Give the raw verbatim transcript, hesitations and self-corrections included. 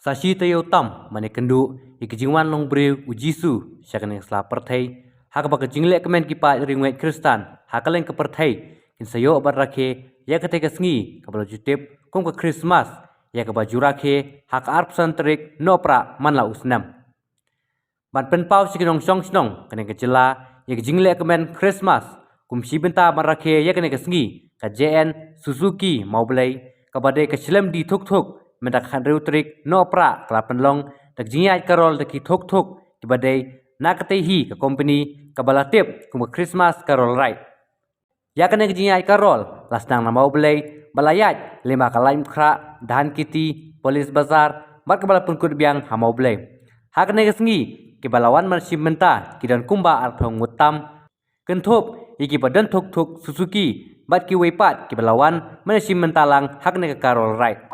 Sa shi taïew tam ban ïakynduh ïa ka jingwan long briew u Jisu sha kane ka sla pyrthei, ha kaba ka jingleh kmen ki paid riewngeit Khristan ha kylleng ka pyrthei kin sa ïoh ban rakhe ïa katei ka sngi kaba la ju tip kum ka Christmas, ïa kaba ju rakhe ha ka arphew san tarik Nohprah man la u snem. Ban pynpaw sha ki nongshong shnong kane ka jylla ïa ka jingleh kmen Christmas, kum shi bynta ban rakhe ïa kane ka sngi, ka J N Suzuki Mawblei, kaba dei ka shlem die thuk thuk mynta ka khathynriew tarik Nohprah, ka la pynlong da ka jingïaid karol da ki thuk thuk kiba dei na katei hi ka kompani kaba la tip kum ka Christmas Carol Ride. Ïa kane ka jingïaid karol la sdang na Mawblei, ba la ïaid lyngba ka Laitumkhrah, Dhankheti, Police Bazar, bad kaba la pynkut biang ha Mawblei. Ha kane ka sngi, kiba la wan ban shim bynta ki don kumba arphew ngut tam, kynthup ïa kiba don thuk thuk Suzuki bad kiwei pat kiba la wan ban shim bynta lang ha kane ka Carol Ride.